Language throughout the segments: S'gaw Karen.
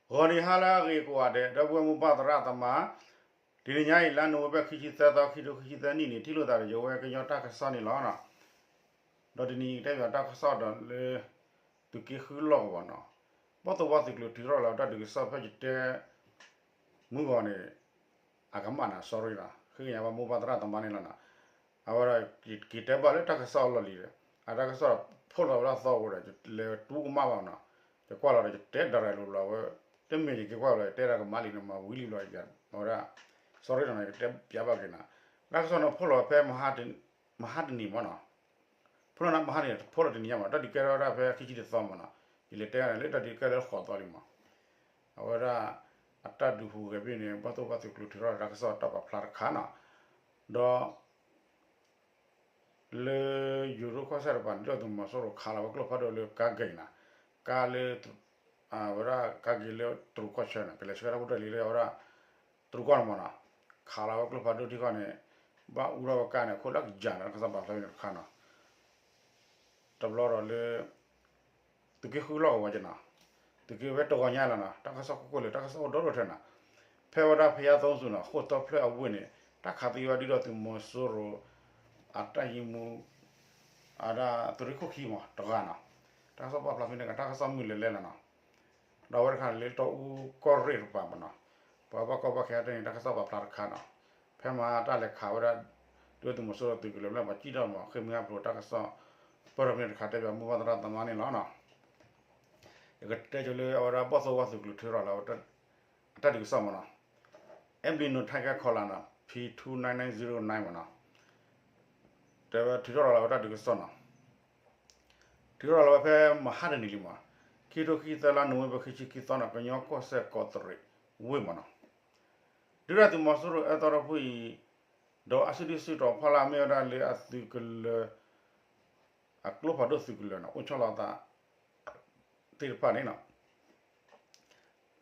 ဂီၤနံၤဟါလၢအဂ့ၤကိးဂၤဒဲး ဒီပုၢ်ဝဲၢ်မိၢ်ပၢ်သရၣ်သမါ, တနံၤညါအံၤ လါနိၣ်ဝ့ဘၢၣ် ခံဆံသၢသီ ခံထိခံဆံသၢနံၣ်န့ၣ် ထံၣ်လိာ်သးဒီးယဝဲကညီတၢ်ကစီၣ်န့ၣ်လီၤ. ဒီးတနံၤအံၤ ကတဲဘၣ်တၢ်ကစီၣ်ဒီးလၢ သုးက့ဃုလီၢ်ကဝီၤနီၤ, ဘီၣ်သိၣ်ဝါသုးကျိၤထုးထီၣ်လီၤဝဲတၢ်ဒုးကစီၣ် ဖဲယတဲ မုၢ်ဂီၤန့ၣ် အကမၣ်န့ၣ် sorry နီၤ, ဃ့ကညးဘၣ်မိၢ်ပၢ်သရၣ်သမါန့ၣ်လီၤနီၤ. အဝဲဒၣ် က့ၤတဲဘၣ်လၢတၢ်ကစီၣ်အလီၢ်လံၤဒီး အတၢ်ကစီၣ်ဒီး ဖီၣ်လီၤဝဲဒၣ်သီဝဲဒီး ယလဲၤတူကမၣ်ဘၣ်နီၤ, ယကွၢ်လီၤဒီး ယတဲ direct လိၤလီၤဝဲ, တမ့ၢ်ယက့ၤကွၢ်လီၤ ယတဲဒၣ်ကမၣ်လံန့ၣ် မၤဝံၤလံလီၤ, အဝဲဒၣ် sorry နီၤ ယကတဲပၠးဘၣ်က့ၤနီၤ, တၢ်ကစီၣ်န့ၣ် ဖီၣ်လီၤဖဲ မဟါတနံၤမ့ၢ်နီၤ, ဖီၣ်လီၤန့ၣ် မဟါတနံၤ ဖီၣ်လီၤတနံၤညါမ့ၢ် တၢ်ဒုးကဲထီၣ်ဝဲဒၣ်ဖဲခံဆံတသီမ့ၢ်နီၤ, ယလဲၤတဲန့ၣ်လၢတၢ်ဒုးကဲလၢဃိးသီလံမ့ၢ်, အဝဲဒၣ် အတၢ်ဒုးဟူးဂဲၤဖဲန့ၣ် ဘီၣ်သိၣ်ဝါသုးကျိၤထုးထီၣ်တၢ်ကစီၣ်တၢ်ပာ်ဖျါတခါနီၤ, ဒီး လၢယိၤဒိၣ်ကီၢ်စဲၣ်တပၤန့ၣ် ဒုၣ်ဒါသုးမီၤစိရိၤခးလီၤဝဲကျိဖးဒိၣ်လၢကါဂ့ၤနီၤ, ကါလၢ အဝဲဒၣ်ကါဂ့ၤလၢတရူးကီၢ်ဆၢန့ၣ် ကလဲၤဆှၢတၢ်ဖိတၢ်လံၤလၢအဝဲဒၣ် တရူးကီၢ်န့ၣ်မ့ၢ်နီၤ, ခးလီၤဝဲကျိဖးဒိၣ်ထံဃီန့ၣ် ဘၣ်အူထီၣ်ဝဲကါန့ၣ် အခိၣ်လၢကယၤန့ၣ် တၢ်ကစီၣ်ပာ်ဖျါဖဲန့ၣ်တခါနီၤ, တဘျီဒီးလၢ သုးက့ဃုလီၢ်ကဝီၤက့နီၤ, သုးက့ဝဲတဂီၤညါလီၤနီၤ, တၢ်ကစီၣ်ခိၣ်ခိၣ်လၢ တၢ်ကစီၣ်အိၣ်ဒီဒိၣ်ထဲနီၤ, ဖဲဝဲဒၣ်ဖယါသိစူၤနီၤ ဃိၣ်သၢဖျၢၣ်အဝ့ၢ်န့ၣ် တၢ်ခးသံဝဲဒၣ်ဒုၣ်ဒါသုးမီၤစိရိၤ အတၢ်ယံၤမူ အဒၣ်သုးရ့ၣ်ခိၣ်ခံမ့ၢ်တဂၤနီၤ, တၢ်ကစီၣ်ပာ်ဖျါဖဲန့ၣ် တၢ်ကစီၣ်မုၢ်လၢ်လဲၣ်လီၤနီၤ, ဒီးအဝဲတခါန့ၣ်လၢတီအူကီၢ်ရ့ၣ်တပၤမ့ၢ်နီၤ, ပှၤဘၣ်ကီဘၣ်ခဲတၢ်န့ၣ် တၢ်ကစီၣ်ပာ်ဖျါတခါနီၤ, ဖဲမဟါတၢ်လဲၤခးဝဲဒၣ် ဒုၣ်ဒါသုးမီၤစိရိၤသုးကလၢၤ ဘျီပှၤစံၣ်ထီၣ်မ့ၢ် ဃ့ၢ်မှံဟးဖျိးတၢ်ကစီၣ် ပၢၢ်ထီၣ်ဖဲန့ၣ်တခါ တဲဘၣ်မိၢ်ပၢ်သရၣ်သမါန့ၣ်လီၤနီၤ, ယကတဲဆိလၢအဝဲဒၣ်ဘီၣ်သိၣ်ဝါသုးကျိၤထုးထီၣ်လီၤဝဲ အတၢ်ဒုးကစီၣ်မ့ၢ်နီၤ, Ablino Tiger ခီလာ်နီၤ P two nine nine zero nine မ့ၢ်နီၤ, တဲဝဲထုးထီၣ်လီၤဝဲတၢ်ဒုးကစီၣ်နီၤ, ထုးထီၣ်လီၤဝဲဖဲမဟါတနံၤလံမ့ၢ်, ခံထိခံဆံသၢလါနိၣ်ဝ့ဘၢၣ် ခံဆံခံသီနီၤ ကညီကီၢ်စဲၣ်ကီးတရံးဝ့ၢ်မ့ၢ်နီၤ, ဒုၣ်ဒါသုးမီၤစိရိၤအၢသီတဖုအံၤ ဒီးအစုဒုၣ်စုတီၤဖီလာ်မ့ၢ်ဝဲဒၣ်လၢအသုးကလၢၤ အကျိဖးဒိၣ်သုးကလၢၤနီၤ အိၣ်ဆီလီၤအသးသ့ၣ်တဖၣ်န့ၣ်နီၤ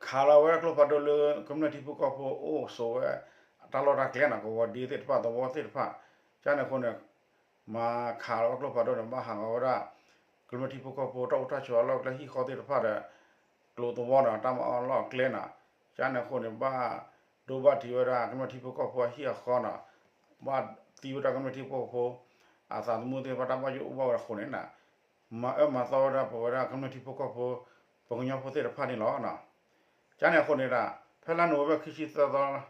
ခးလီၤဝဲကျိဖးဒိၣ်လၢကမျၢၢ်ထံဖိကီၢ်ဖိအိၣ်ဆိးဝဲ တၢ်လီၢ်တၢ်ကျဲနီၤ ကဝီၤဒ့သ့ၣ်တဖၣ် သဝီသ့ၣ်တဖၣ်, ကန့ၣ်အဃိန့ၣ် မၤခးလီၤဝဲကျိဖးဒိၣ်န့ၣ် ဘၣ်ဟးဂီၤဝဲဒၣ် ကမျၢၢ်ထံဖိကီၢ်ဖိ တၢ်အိၣ်တၢ်ဆိးအလီၢ်ကျဲဟံၣ်ဃီသ့ၣ်တဖၣ်ဒီး ကျိသဝီဒီး တၢ်မၤအီၣ်လီၢ်အကျဲနီၤ, ကန့ၣ်အဃိန့ၣ် ဘၣ်ဒိဘၣ်ထံးဝဲဒၣ်ကမျၢၢ်ထံဖိကီၢ်ဖိအဟံၣ်အဃီနီၤ, ဘၣ်သံဝဲဒၣ်ကမျၢၢ်ထံဖိကီၢ်ဖိ အသးသမူသ့ၣ်တဖၣ်တၢ်ဘၣ်ယိၣ်အိၣ်ဘၣ်ဝဲအဃိန့ၣ်နီၤ, မၤအၢမၤသီဝဲဒၣ်ပဝဲဒၣ်ကမျၢၢ်ထံဖိကီၢ်ဖိ ပှၤကညီဖိသ့ၣ်တဖၣ်န့ၣ်လီၤ. ကန့ၣ်အဃိန့ၣ်ဒၣ် ဖဲလါနိၣ်ဝ့ဘၢၣ်ခံဆံသၢသီ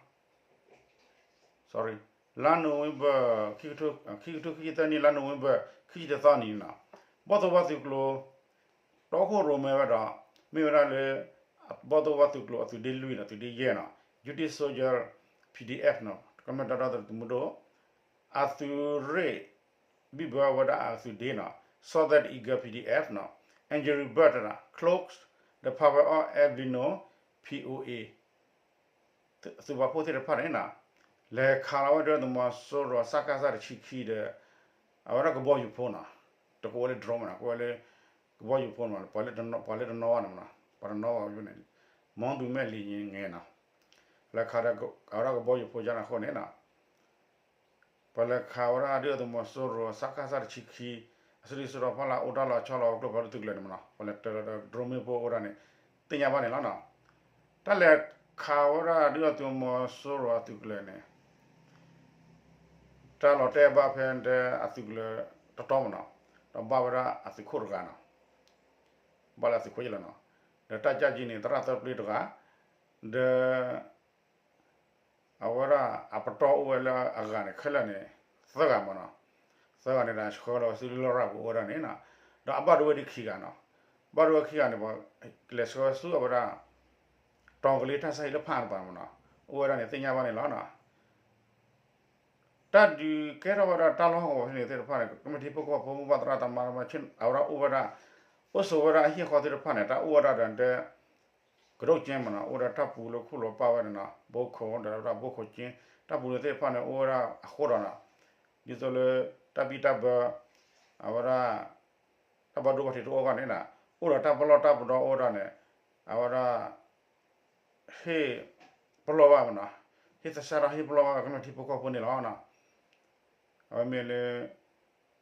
sorry, လါနိၣ်ဝ့ဘၢၣ် ခံကထိခံဆံသၢနံၣ် လါနိၣ်ဝ့ဘၢၣ် ခံဆံတသီနံၤန့ၣ်နီၤ, ဘီၣ်သိၣ်ဝါသုးကျိၤ တီခိၣ်ရိၣ်မဲဝဲဒီး မ့ၢ်ဝဲဒၣ်လၢ ဘီၣ်သိၣ်ဝါသုးကျိၤအသုးဒ့လွံၢ်နီၤ သုးဒ့ယဲၢ်နီၤ Juti Soldier P D F နီၤ ကမျၢၢ်တၢ်ဒီသဒၢသုးမုၢ်ဒိၣ် အသုးရ့ၣ် ဘံၣ်ဘၢဝဲဒၣ်အသုးဒ့နီၤ Southern Eagle P D F နီၤ Angry Bird နီၤ close the power of Ablino P O A သုးပာ်ဖှိၣ်သ့ၣ်တဖၣ်န့ၣ်နီၤ လဲၤခးလီၤဝဲဒၣ်သုးမီၤစိရိၤ စကစ တဆံခံဒီး အဝဲဒၣ်ကဘီယူၤဖိနီၤ တကအိၣ်လၢ drone မနီၤ ကအိၣ်ဝဲလၢ ကဘီယူၤဖိမနီၤ ပှၤလၢတနီၣ်ဘၣ်န့ၣ်မနီၤ ပှၤတနီၣ်ဘၣ်ဝဲန့ၣ် မီၣ်သူမဲာ်လံၤငဲၤနီၤ လဲၤခးဒီး အဝဲဒၣ်ကဘီယူၤဖိကန့ၣ်အဃိန့ၣ်နီၤ ပှၤလဲၤခးဝဲဒၣ်ဒုၣ်ဒါသုးမီၤစိရိၤ စကစ တဆံခံ အစုဒုၣ်စုတီၤဖီလာ်အိၣ်တၢ်လီၤဆီလီၤဝဲကျိဖးဒိၣ်သုးကလၢၤန့ၣ်မနီၤ ပှၤလဲၤတၢၤလီၤဒီး drone မ့ၣ်ပိၢ်အိၣ်ဒၣ်န့ၣ် သ့ၣ်ညါဘၣ်န့ၣ်လီၤနီၤ တၢ်လဲၤခးဝဲဒၣ်ဒုၣ်ဒါသုးမီၤစိရိၤအသုးကလၢၤန့ၣ် တၢ်လီၤတဲာ်ဘၣ်ဖဲတဲအသုးကလၢၤတတီမနီၤ ဒီးဘၣ်ဝဲဒၣ်အသုးခိၣ်တဂၤနီၤ ဘၣ်လၢအသုးခိၣ်ယဲလီၤနီၤ ဒီးတၢ်ကၢ်ကံန့ၣ် သရၣ်သၢပျ့တဂၤ ဒီး အဝဲဒၣ်အပတီၢ်အိၣ်ဝဲလၢအဂၤန့ၣ် ခဲလၢာ်န့ၣ် သၢဂၤမနီၤ သၢဂၤန့ၣ်ဒီး ဆှၢလီၤဝဲဆူလရာ်ပူၤအိၣ်ဝဲဒၣ်န့ၣ်နီၤ ဒီးအဘၣ်ဒိဝဲဒၣ်ခံဂၤနီၤ ဘၣ်ဒိဝဲခံဂၤန့ၣ် ပှၤလဲၤဆှၢဝဲဆူအဝဲဒၣ် တီၤကလ့တၢ်ဆါဟံၣ်လၢဖၣ်တပၤမနီၤ အိၣ်ဝဲဒၣ်န့ၣ် သ့ၣ်ညါဘၣ်န့ၣ်လီၤနီၤ တၢ်ဒုးကဲထီၣ်ဝဲဒၣ်တၢ်လီၢ်ဟီၣ်ကဝီၤဖဲန့ၣ်သ့ၣ်တဖၣ်န့ၣ် ကမျၢၢ်ထံဖိကီၢ်ဖိမိၢ်ပၢ်သရၣ်သမါ အဝဲဒၣ်အိၣ်ဝဲဒၣ် အိၣ်ဆိးဝဲဒၣ်အဟံၣ်အဃီသ့ၣ်တဖၣ်န့ၣ် တၢ်အိၣ်ဝဲဒၣ်ဒီးတဲ ကဒိၣ်ကၠ့မနီၤ အိၣ်ဝဲဒၣ်တၢ်ပူၤလၢခူၣ်လီၤပာ်ဝဲန့ၣ်နီၤ ဘိခိၣ် ဒီးဝဲဒၣ်ဘိခိၣ်ကၠ့ တၢ်ပူၤန့ၣ်သ့ၣ်တဖၣ်န့ၣ် အိၣ်ဝဲဒၣ်အဃိဒီးနီၤ ဒ်သိးလၢ တၢ်ဘံၣ်တၢ်ဘၢ အဝဲဒၣ် တၢ်ဘၣ်ဒိဘၣ်ထံးတအိၣ်ဘၣ်န့ၣ်နီၤ အိၣ်ဒီးတၢ်ပလီၢ်တၢ်ပဒီအိၣ်ဝဲဒၣ်န့ၣ် အဝဲဒၣ် ဟ့ၣ်ပလီၢ်ဘၣ်မနီၤ ဟ့ၣ်သဆၣ်ထီၣ်ဟ့ၣ်ပလီၢ်ဘၣ်ကမျၢၢ်ထံဖိကီၢ်ဖိန့ၣ်လီၤနီၤ အဝဲမ့ၢ်လၢ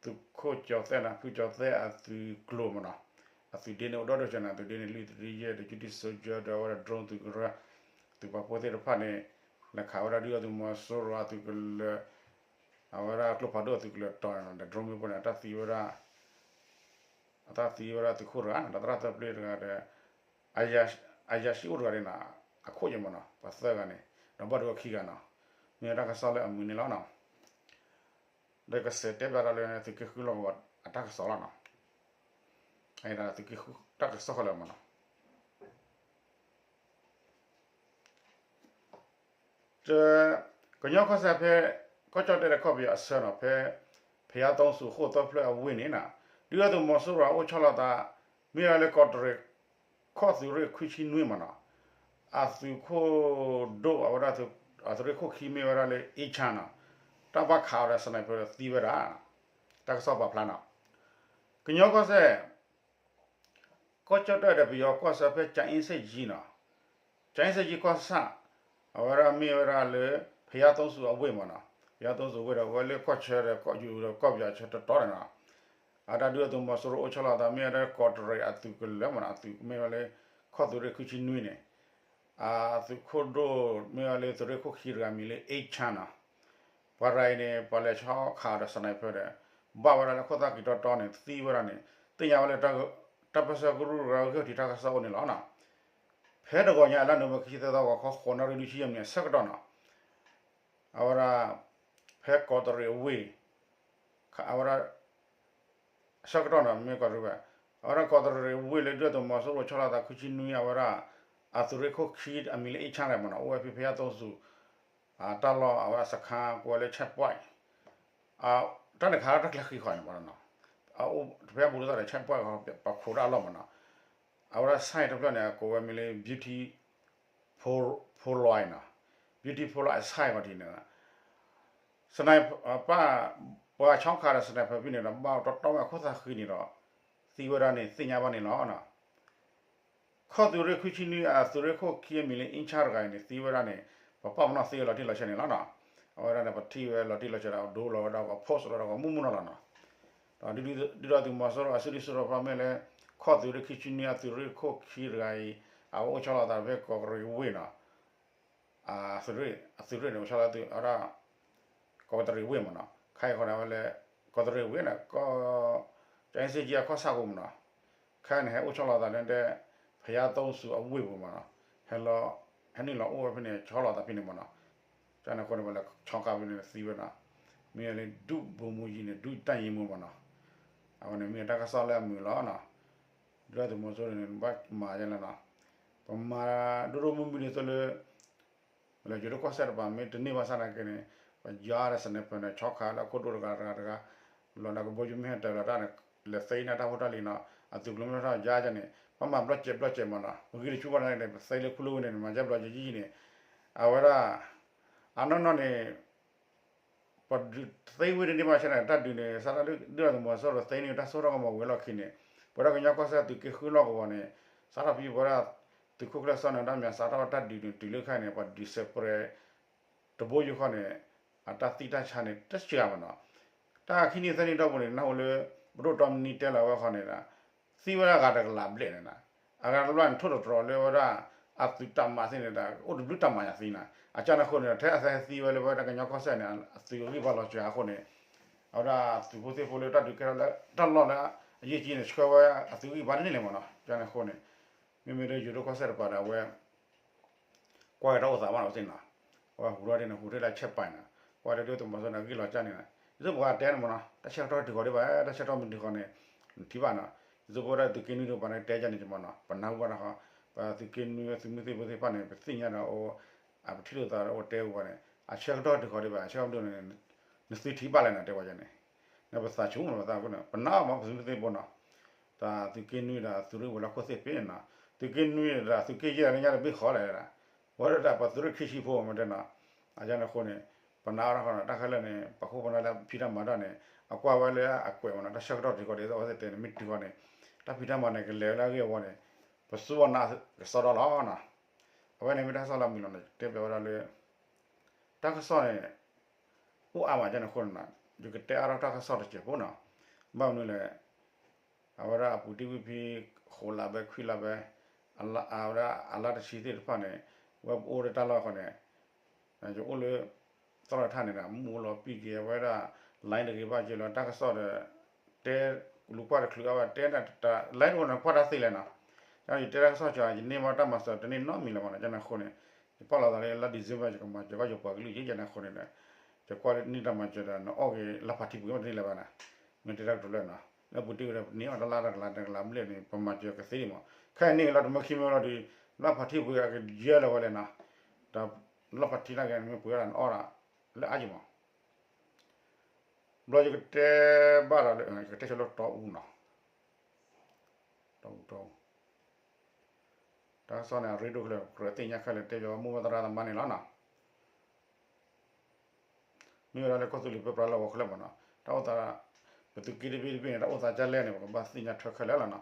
သုးခိၣ်ကၠီၤသဲးနီၤ ဖုကၠီၤသဲးအသုးကျိၤမနီၤ အသုးဒ့န့ၣ် အိၣ်ဒီဒူၣ်ကၠီန့ၣ် အသုးဒ့န့ၣ် လွံၢ်တရံယဲၢ် တကၠူတံၢ်စိကၠၢ ဒီးအဝဲဒၣ် drone သုးကရၢ သုးပာ်ဖှိၣ်သ့ၣ်တဖၣ်န့ၣ် လဲၤခးဝဲဒၣ်ဒုၣ်ဒါသုးမီၤစိရိၤအသုးကလၢၤ အဝဲဒၣ်ကျိဖးဒိၣ်အသုးကလၢၤတီၤန့ၣ် ဒီး drone မ့ၣ်ပိၢ်န့ၣ် အတၢ်သံဝဲဒၣ် အတၢ်သံဝဲဒၣ်သုးခိၣ်တဂၤ ဒီးသရၣ်သၢပျ့တဂၤဒီး အယၤဆံအိၣ်တဂၤန့ၣ် အခိၣ်ယဲၢ်မးနီၤ ပှၤသၢဂၤန့ၣ် ဒီးဘၣ်ဒိခံဂၤနီၤ မ့ၢ်တၢ်ကစီၣ်လၢအမုာ်န့ၣ်လီၤနီၤ ဒီးကစဲးတဲဘၣ်ဒီးလၢသုးက့ဃုလီၢ်ကဝီၤအတၢ်ကစီၣ်လီၤနီၤ အံၤဒၣ်သုးက့ဃုတၢ်ကစီၣ်ဃီလၢမးနီၤ တ ကညီကီၢ်စဲၣ်ဖဲ ကီၢ်ကၠီၣ်တဲၣ်တခီပယီၤအဆၢနီၤ ဖဲ ဖဲယါသိစူၤဃိၣ်သၢဖျၢၣ်အဝ့ၢ်န့ၣ်နီၤ ဒုၣ်ဒါသုးမီၤစိရိၤအိၣ်ဆီလီၤသး မ့ၢ်ဝဲလၢကီးတရံး ခီၣ်သုးရ့ၣ်ခွံဆံနွံမးနီၤ အသုးခိၣ်ဒိၣ်အဝဲဒၣ် အသုးရ့ၣ်ခိၣ်ခံမ့ၢ်ဝဲဒၣ်လၢ အ့ၣ်ခၠၣ်နီၤ တၢ်ဘၣ်ခးအီၤဒီး sniper သံဝဲဒၣ် တၢ်ကစီၣ်ပာ်ဖျါနီၤ ကညီကီၢ်စဲၣ် ကီၢ်ကၠီၣ်တဲၣ်ဒီးပယီၤကီၢ်ဆၢဖဲ ကၠၤအ့စ့ၣ်ကၠံနီၤ ကၠၤအ့စ့ၣ်ကၠံကီၢ်ဆၣ် အဝဲဒၣ်မ့ၢ်ဝဲဒၣ်လၢ ဖဲယါသိစူၤအဝ့ၢ်မးနီၤ ဖဲယါသိစူၤအဝ့ၢ်ဒီး အဝဲလၢကီၢ်ဆၢဒီးကီၢ်ယူၤဒီးကီၢ်ပယီၤဆၢတတီၤန့ၣ်နီၤ အတၢ်ဒုၣ်ဒါသုးမီၤစိရိၤအိၣ်ဆီလီၤသး မ့ၢ်ဝဲဒၣ်ကီးတရံးအသုးကလၢၤမးနီၤ အသုးမ့ၢ်ဝဲလၢ ခီၣ်သုးရ့ၣ်ခွံဆံနွံန့ၣ် အသုးခိၣ်ဒိၣ်မ့ၢ်ဝဲလၢသုးရ့ၣ်ခိၣ်ခံတဂၤမံၤလၢ အ့ၣ်ခၠၣ်နီၤ ပှၤတဂၤအံၤန့ၣ် ပှၤလဲၤဆီခးဒီး sniper ဒီး ဘၣ်ဝဲဒၣ်လၢခိၣ်သၣ်ကံၤတီတီန့ၣ် သံဝဲဒၣ်န့ၣ် သ့ၣ်ညါဝဲလၢ တၢ်ပၢၢ်ဆၢကရူၢ်တဂၤဂ့ၢ်ထံးတၢ်ကစီၣ်အိၣ်န့ၣ်လီၤနီၤ ဖဲတဂီၤညါအလါနိၣ်ဝ့ဘၢၣ်ခံဆံသၢသီ ဂီၤခီဃိးနၣ်ရံၣ်လွံၢ်ဆံယဲၢ်မံးနံးအဆၢကတီၢ်နီၤ အဝဲဒၣ် ဖဲကီးတရံးအဝ့ၢ် အဝဲဒၣ် အဆၢကတီၢ်နီၤ မ့ၢ်ကီးတရံးဝဲ အဝဲဒၣ်ကီးတရံးအဝ့ၢ်လၢဒုၣ်ဒါသုးမီၤစိရိၤဆီလီၤသးခွံဆံနွံ အဝဲဒၣ် အသုးရ့ၣ်ခိၣ်ခံအမံၤလၢ အ့ၣ်ခၠၣ် မးနီၤ အိၣ်ဝဲဖဲဖဲယါသိစူၤ တၢ်လီၢ်အဝဲဒၣ်စခါကိးဝဲလၢ checkpoint တၢ်န့ၣ်ခးလၢတၢ်ကျဲဃံဃီန့ၣ်မးနီၤ အိၣ်ဖဲပူၤဒ်သိးဒီး checkpoint ပှၤခိးတၢ်အလီၢ်မးနီၤ အဝဲဒၣ် site တဖျၢၣ်န့ၣ် အကိးဝဲမံၤလၢ beauty Polo နီၤ beauty Polo အ site ဝဲဒၣ်န့ၣ် sniper ပှၤဆီခးဒီး sniper ဖဲန့ၣ်ဒီး ဘၣ်တီတီဝဲအခိၣ်သၣ်ဃံန့ၣ်ဒီး သံဝဲဒၣ်န့ၣ် သ့ၣ်ညါဘၣ်န့ၣ်လီၤ. ခီၣ်သုးရ့ၣ်ခွံဆံနွံ အသုးရ့ၣ်ခိၣ်ခံအမံၤလၢ အ့ၣ်ခၠၣ် တဂၤအံၤန့ၣ် သံဝဲဒၣ်န့ၣ် ပပာ်ပနီၣ်သ့ဝဲလီၤတံၢ်လီၤဆဲးန့ၣ်လီၤနီၤ. အဝဲဒၣ်န့ၣ် ပထံၣ်ဝဲလီၤတံၢ်လီၤဆဲးဒီး ဒိလီၤဝဲဒၣ်ပှၤ post လီၤဒီးပှၤမူးမူးနီၢ်လီၤနီၤ. ဒီးဒုၣ်ဒါသုးမီၤစိရိၤအစုဒုၣ်စုတီၤတဖၣ်မ့ၢ်လၢ ခီၣ်သုးရ့ၣ်ခံဆံနွံ အသုးရ့ၣ်ခိၣ်ခံတဂၤအံၤ အဝဲအိၣ်ဆီလီၤသးဖဲကီးတရံးဝ့ၢ်နီၤ. အသုးရ့ၣ် အသုးရ့ၣ်န့ၣ် အိၣ်ဆီလီၤသးဝဲဒၣ် ကီးတရံးဝ့ၢ်မးနီၤ. ခဲအံၤဃီန့ၣ် အဝဲလၢ ကီးတရံးဝ့ၢ်န့ၣ် ကီၢ် ကၠၤအ့စ့ၣ်ကၠံ အခီၣ်ဆၣ်ပူၤမးနီၤ. ခဲအံၤန့ၣ် ဟဲအိၣ်ဆီလီၤသးလၢ ဖဲယါသိစူၤအဝ့ၢ်ပူၤမးနီၤ. ဟဲလီၤ ဟဲနုာ်လီၤအိၣ်ဝဲဖဲန့ၣ် ဆီလီၤသးဖဲန့ၣ်မးနီၤ. ကန့ၣ်အဃိန့ၣ် ပှၤလဲၤဆီကါဖဲန့ၣ်သံဝဲနီၤ. မ့ၢ်လၢ ဒုဗိုလ်မှူးကြီးန့ၣ် ဒုတပ်ရင်းမှူးမးနီၤ. အဝဲန့ၣ်မ့ၢ်တၢ်ကစီၣ်လၢအမုာ်လီၤနီၤ. ဒုၣ်ဒါသုးမီၤစိရိၤန့ၣ် ဘၣ်မၤယဲလီၤနီၤ. ပမၤဒိၣ်ဒိၣ်မုၢ်မုၢ်ဒ်သိးလၢ လၢယိၤဒိၣ်ကီၢ်စဲၣ်တပၤ မ့ၢ်တန့ၢ်ဘၣ်ဆၣ်နာ်က့န့ၣ် ပယါဒီး sniper န့ၣ် ဆီခးလၢအခိၣ်ဒိၣ်တဂၤတဂၤတဂၤ လီၤဒီးကဘီယူၤမ့ၢ်ဟဲတၢၤလီၤတၢ်န့ၣ် လဲၤသ့န့ၢ်တၢ်ဖိတၢ်လံၤနီၤ. အသုးကျိၤမ့ၢ်ထီၣ်ယါယါန့ၣ် ပမၤဘျီၣ်စဲးဘျီၣ်စဲးမးနီၤ. ပဂံၢ်တဆူၣ်ဘၣ်နာ်က့န့ၣ် ပသ့လၢခူလၢဝ့ၢ်န့ၣ် မၤယါဘျီၣ်ယါယါန့ၣ် အဝဲဒၣ် အနီၢ်နီၢ်န့ၣ် ပဒုးသ့ဝဲတန့ၢ်ဘၣ်ဆၣ်န့ၣ် တၢ်ဒုးန့ၣ် စးထီၣ်လၢဒုၣ်ဒါသုးမီၤစိရိၤသ့န့ၢ်တၢ်စိတၢ်ကမီၤဝံၤအလီၢ်ခံန့ၣ် ပဝဲဒၣ်ကညီကီၢ်စဲၣ်သုးက့ဃုလီၢ်ကဝီၤန့ၣ် စးထီၣ်ဖဲပဝဲဒၣ် သုးခိၣ်ကျၢၢ်စီၤနၢၤဒါ မ့ၢ်စးထီၣ်တၢ်ဒုးန့ၣ် တုၤလၢခဲအံၤန့ၣ် ပှၤဒုးစဲးပြဲး တဘိယူၢ်ဃီန့ၣ် အတၢ်သံတၢ်ဆါန့ၣ်တစှၤဘၣ်နီၤ. တၢ်ခံနံၣ်သၢနံၣ်တီၢ်ပူၤန့ၣ် နၢ်ဟူလၢ ပဒိၣ်တီမနံၤတဲလီၤဝဲဃီန့ၣ်ဒီး သံဝဲဒၣ်ဂၤတကလးဘျဲၣ်န့ၣ်ဒီး အဂၤတဘျီန့ၣ် ထိၣ်သတြီၤလၢဝဲဒၣ် အသုးတၢ်မၤသ့န့ၣ်ဒီး အိၣ်တဘျုးတၢ်မၤညါသံနီၤ. အကၢ်န့ၣ်အဃိန့ၣ် ထဲအသဲသံဝဲလၢဝဲဒၣ်ကညီကီၢ်စဲၣ်န့ၣ် အသုးဂံၢ်ဘါလီၤစှၤအဃိန့ၣ် အဝဲဒၣ်သုးဖိသ့ၣ်ဖိလၢတၢ်ဒုးကဲထီၣ်လၢတၢ်လီၢ်လၢအယံာ်ကံန့ၣ် ဆှၢဝဲအသုးဂံၢ်ဘါတန့ၢ်လၢၤမးနီၤ. အကၢ်န့ၣ်အဃိန့ၣ် မ့မ့ၢ်လၢယိၤဒိၣ်ကီၢ်စဲၣ်တပၤဒီးအဝဲ ကွၢ်က့ၤတၢ်အိၣ်သးမးနီၤသ့ၣ်နီၤ. အဝဲဟူးထီၣ်ဒ်န့ၣ် ဟူးထီၣ်လၢဆဲးပာ်န့ၣ် ကွၢ်လၢဒုၣ်ဒါသုးမီၤစိရိၤန့ၣ် အဂံၢ်လီၤကၢ်န့ၣ်နီၤ. ဒ်သိးပှၤတဲန့ၣ်မးနီၤ တၢ်ဆၢကတီၢ်တုၤဃီၤဒံးဘၣ် တၢ်ဆၢကတီၢ်မ့ၢ်တုၤဃီၤန့ၣ် နထံၣ်ဘၣ်နီၤ. ဒ်သိးပဝဲဒၣ်သုးက့နွံတပၤန့ၣ် တဲကၢ်န့ၣ်မးနီၤ ပနၢ်ဟူဘၣ်တခီ ပသုးက့နွံသုးမုၢ်သံၣ်ဘိသ့ၣ်တဖၣ်န့ၣ် ပသ့ၣ်ညါဒီးအိၣ် အပထံၣ်လိာ်သးဒီးအိၣ်တဲဝဲန့ၣ် အဆၢကတီၢ်တုၤဃီၤဒံးဘၣ် အဆၢကတီၢ်န့ၣ် နသုထံၣ်ဘၣ်လဲၣ်နီၤ တဲဝဲန့ၣ် နပသးဆူၣ်မးပသးအဃိန့ၣ် ပနာ်အီၤမးပသုးမုၢ်သံၣ်ဘိနီၤ. တၢ်သုးက့နွံဒီးသုးရ့ၣ်ဝဲၤလီၢ်ခိၣ်သ့ၣ်ပ့ၤနီၤ သုးက့နွံဒီးသုးက့ယဲၢ်လၢညါတဘ့ၣ်ဃီလဲၣ် ဝဲဒၣ်ပသုးရ့ၣ်ခံဆံဖိမ့ၢ်တဲနီၤ. အကၢ်န့ၣ်အဃိန့ၣ် ပနာ်အီၤတခီနီၤ တၢ်ခဲလၢာ်န့ၣ် ပှၤခိၣ်ပနၢ်လၢဖံးတၢ်မၤတၢ်န့ၣ် အကွၢ်ဝဲလၢအကွဲးမးနီၤ တၢ်ဆၢကတီၢ်တုၤဃီၤဒ်သိးအဝဲသ့ၣ်တဲန့ၣ် မ့ၢ်တုၤဃီၤန့ၣ် တၢ်ဖံးတၢ်မၤန့ၣ် ကလဲၤဝဲလၢအဂ့ၢ်အဝီန့ၣ် ပသူအီၤနာ်ကစီဒီလီၤနီၤ. အဝဲန့ၣ်မ့ၢ်တၢ်ကစီၣ်လၢအမုာ်လီၤန့ၣ် တဲပျးဝဲဒၣ်လၢ တၢ်ကစီၣ်န့ၣ် အိၣ်အါမးကၢ်န့ၣ်အဃိန့ၣ်နီၤ ယကတဲအါထီၣ်တၢ်ကစီၣ်တစဲးဖိနီၤ. ဘၣ်မနုၤလဲၣ် အဝဲဒၣ်အပူၤတ့ၢ်ဝံၤဖဲ ဃိးလါဘဲခွံလါဘဲ အဝဲဒၣ်အလါတဆံသ့ၣ်တဖၣ်န့ၣ် ဝဲပအိၣ်ဒီးတၢ်လီၢ်ဃီန့ၣ် ယအိၣ်လၢ သရၣ်ထၣ်န့ၣ်ဒီး မူလီၤပံက့ၤဝဲဒၣ် line တဂ့ၤဘၣ်က့ၤလီၤ တၢ်ကစီၣ်ဒီး တဲလူၤကွၢ်တချုးအဝဲတဲ line တအိၣ်န့ၣ်ကွၢ်တၢ်သ့လဲၣ်နီၤ, ယတဲတၢ်ကစီၣ်ကၠီ ယန့ၢ်ဘၣ်တၢ်မၤစၢၤတန့ၢ်နီတမံၤလၢၤဘၣ်နီၤ ကန့ၣ်အဃိန့ၣ် ယပာ်လီၤသးလၢလါ December ယကမၤစၢၤဘၣ်ယပှၤကလုာ်က့ ကန့ၣ်အဃိန့ၣ်ဒီး ယကွၢ်န့ၢ်တၢ်မၤစၢၤဒီး နအီၣ်က့ၤလၢဖးထံပူၤမ့ၢ်တန့ၢ်လၢၤဘၣ်နီၤ, မ့ၢ်တဲတၢ်ကတိၤလၢနီၤ လၢပူၤတ့ၢ်ဝဲဒီး ပန့ၢ်အီၣ်တလါတကလးတကလးဘျဲၣ်န့ၣ် ပမၤစၢၤကသ့ဒံးမး, ခဲအံၤန့ၣ်လီၤတမၢခံမၢလီၤဒီး လၢဖးထံပူၤအကယၢလၢၤဝဲလဲၣ်နီၤ, ဒီးလၢဖးထံနာ်က့မ့ၢ်ပှ့ၤဝဲဒၣ်နအီၣ်ဒၣ် လၢအါယံၤမး ဘျီယကတဲဘၣ်ဒီး ယကတဲဆၢလၢတီအူနီၤ, တီအူတီအူ, တၢ်ကစီၣ်န့ၣ် အရ့ဒိၣ်ခဲလၢာ် ကြၢးသ့ၣ်ညါခဲလၢာ် တဲပၠးဝဲမိၢ်ပၢ်သရၣ်သမါန့ၣ်လီၤနီၤ, မ့ၢ်ဝဲဒၣ်လၢကီၢ်သူလ့ၤပၢပြးလီၢ်ကဝီၤခဲလၢာ်မးနီၤ, တၢ်အိၣ်သး ပသုးက့တဘ့ၣ်တဘ့ၣ်န့ၣ် တၢ်အိၣ်သးကလဲၣ်န့ၣ် ပကဘၣ်သ့ၣ်ညါထွဲခဲလၢာ်လီၤနီၤ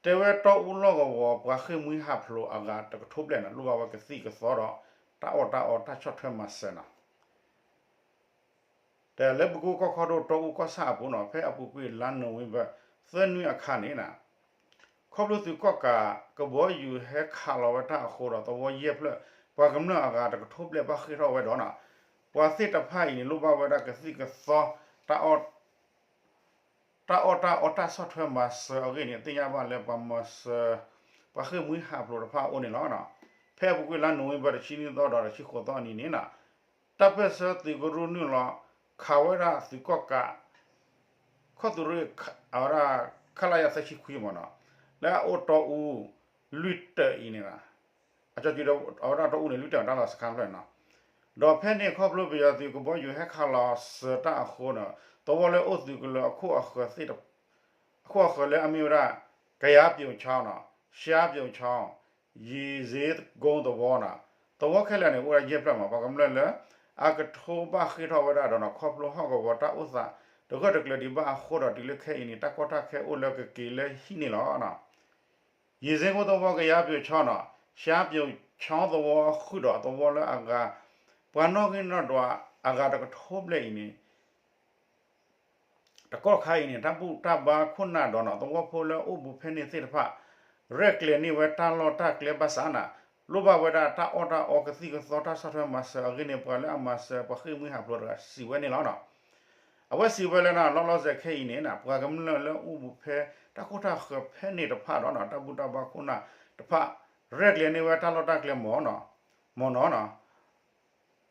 တဲဝဲတီအူလီၢ်ကဝီၤ ပှၤဃ့ၢ်မှံဟးဖျိးအဂၤတကထိဘျဲၣ်န့ၣ် လိၣ်ဘၣ်ဝဲကသံၣ်ကသီဒီး တၢ်အီၣ်တၢ်အီတၢ်ဆီၣ်ထွဲမၤစၢၤနီၤ, တဲလၢဘုကိၢ်ကီၢ်ခီဒိၣ်တီအူကီၢ်ဆၣ်အပူၤနီၤ ဖဲအပူၤကွံာ်လါနိၣ်ဝ့ဘၢၣ် သၢနွံအခါန့ၣ် ခီဖျိသုးကီၣ်ကး ကဘီယူၤဟဲခးလီၤဝဲတၢ်အဃိဒီး သဝီယဲၢ်ဖျၢၣ် ပှၤကမျၢၢ်အဂၤတကထိဘျဲၣ်ဘၣ်ဃ့ၢ်ထီၣ်ဝဲဒီးနီၤ, ပှၤသ့ၣ်တဖၣ်အံၤန့ၣ် လိၣ်ဘၣ်ဝဲဒၣ်ကသံၣ်ကသီ တၢ်အီၣ်တၢ်အီတၢ်ဆီၣ်ထွဲမၤစၢၤအဂ့ၢ်န့ၣ် သ့ၣ်ညါဘၣ်လၢပှၤမၤစၢၤ ပှၤဃ့ၢ်မှံဟးဖျိးတဖၣ်အအိၣ်န့ၣ်လီၤ. ဖဲအပူၤကွံာ်လါနိၣ်ဝ့ဘၢၣ်တဆံနွံသီဒီးတဆံဃိးသီအနံၤန့ၣ် တၢ်ပၢၢ်ဆၢသုးကရူၢ်နုာ်လီၤ ခးဝဲဒၣ်သုးကီၣ်ကး ခီၣ်သုးရ့ၣ် အဝဲဒၣ် ခလရ သၢဆံခွံမ့ၢ်နီၤ လၢအအိၣ်တီအူ လွံၢ်တၢၢ်အံၤန့ၣ် အကၠီကၠံဒီး အဝဲဒၣ်တီအူန့ၣ် လွံၢ်တၢၢ်တၢ်လီၢ်စခါဖျၢၣ်နီၤ ဒီးဖဲန့ၣ်ခီဖျိပယီၤသုးကဘီယူၤဟဲခးလီၤစၢၤတၢ်အဃိဒီး သဝီလၢအိၣ်သုးကလၢၤ အခိၣ်အဃၢၤလၢအမ့ၢ်ဝဲဒၣ် ကယၤပျိးချောင်းနီၤ ရှမ်းပျိးချောင်း ရေစဲကုန်းသဝီနီၤ သဝီခဲလၢာ်န့ၣ် အိၣ်ဝဲဒၣ်ယဲၢ်ဖျၢၣ်မး ပှၤကမျၢၢ်လၢ အကထိဘၣ်ဃ့ၢ်ထီၣ်ဝဲဒၣ်ဒီးနီၤ ခီဖျိဟီၣ်ကဝီၤတၢ်အိၣ်သး တဂၢၢ်တကျၢၤဒံးဘၣ်အဃိဒီး တုၤလၢခဲအံၤန့ၣ် တၢ်ကီတၢ်ခဲအိၣ်လၢကက့ၤလၢဟံၣ်န့ၣ်လီၤ. ရေစဲကုန်းသဝီ ကယၤပျိးချောင်းနီၤ ရှမ်းပျိးချောင်းသဝီဃုာ်ဒီးသဝီလၢအဂၤ ပှၤနီၣ်ဂံၢ်နီၣ်ဒွးအဂၤတကထိဘျဲၣ်အံၤန့ၣ် တကီၢ်ခါအံၤန့ၣ် တၢ်ဘူၣ်တၢ်ဘါခိၣ်နၢ်ဒီးနီၤ သဝီဖိလၢအိၣ်ဘူးဖဲန့ၣ်သ့ၣ်တဖၣ် ရဲၣ်ကျဲၤန့ၢ်ဝဲတၢ်လီၢ်တၢ်ကျဲဘၣ်ဆၣ်နီၤ လိၣ်ဘၣ်ဝဲဒၣ်တၢ်အီၣ်တၢ်အီကသံၣ်ကသီတၢ်ဆီၣ်ထွဲမၤစၢၤအဂ့ၢ်န့ၣ် ပှၤလၢအမၤစၢၤပှၤဃ့ၢ်မှံဟးဖျိးတဂၤစံးဝဲန့ၣ်လီၤ. အဝဲစံးဝဲလၢနီၤ လီၤလီၤဆဲးခဲအံၤန့ၣ် ပှၤကမျၢၢ်လၢအိၣ်ဘူးဖဲတၢ်ခိၣ်တၢ်ဃၢၤဖဲန့ၣ်တဖၣ်ဒီးနီၤ တၢ်ဘူၣ်တၢ်ဘါခိၣ်နၢ်တဖၣ် ရဲၣ်ကျဲၤန့ၢ်ဝဲတၢ်လီၢ်တၢ်ကျဲမ့ၢ်နီၤ မ့ၢ်နီၤနီၤ